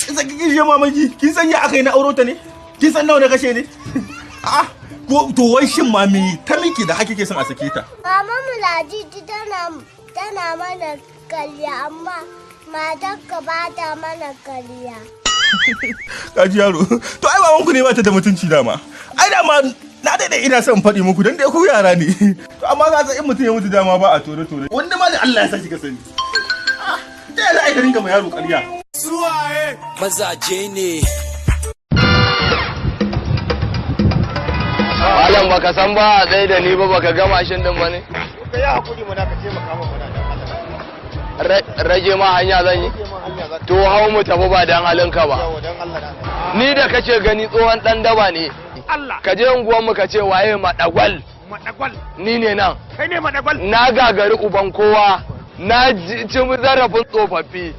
Saki kin mamaki, kin san ya aka yi na auro ta ne? Kin san nawa na kashe ne? A'a, ko to wai shin ma me ta miki da hakike son a sake ta? Mama mu Ladidi tana mana karya, amma matarka ba ta mana karya. Kaji yaro. To ai babanku ne ba ta da mutunci dama. Ai dama na daɗe ina son faɗi muku don dai ku yara ne. To amma ka san in mutum ya mutu dama ba a tone tone. Wanda ma da Allah ya sa kika sani. Ta yaya za a yi ka ringa ma yaro ƙarya? Suwaye mazaje ne. Malam baka san ba a tsaye da ni ba, baka ga mashin din ba ne? Ka yi hakuri mana, ka taimaka min mana dan Allah. Rage ma hanya zan yi? Rage ma hanya za ka. To hau mu tafi ba dan halinka ba. Yawa dan Allah da Allah. Ni da kace gani tsohon dan daba ne. Allah. Ka je unguwar mu ka ce waye Madagwal. Madagwal. Ni ne nan. Kai ne Madagwal. Na gagari uban kowa. Na ci zarafin tsofaffi.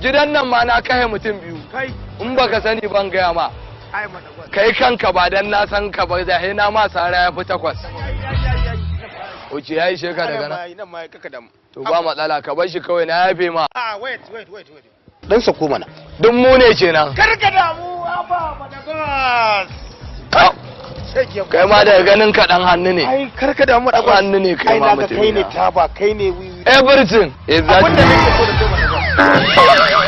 Gidan nan ma na kai mutum biyu. Kai. In baka sani ban gaya ma. Ai Madagwal. Kai kanka ba dan na san ka ba da na ma sara ya fi 8. Oke ya ishe ka daga nan. Nan ma kaka damu. To ba matsala, ka bar shi kawai, na yafe ma. Ah, wait wait wait wait. Dan sako mana. Duk mu ne kenan. Kar ka damu, aba Madagwal. Kai ma daga ganin ka dan hannu ne. Ai kar ka damu Madagwal. Hannu ne kai ma mutum. Ai naga kai ne taba, kai ne wiwi. Everything. Exactly. Abinda nake so da kai Madagwal.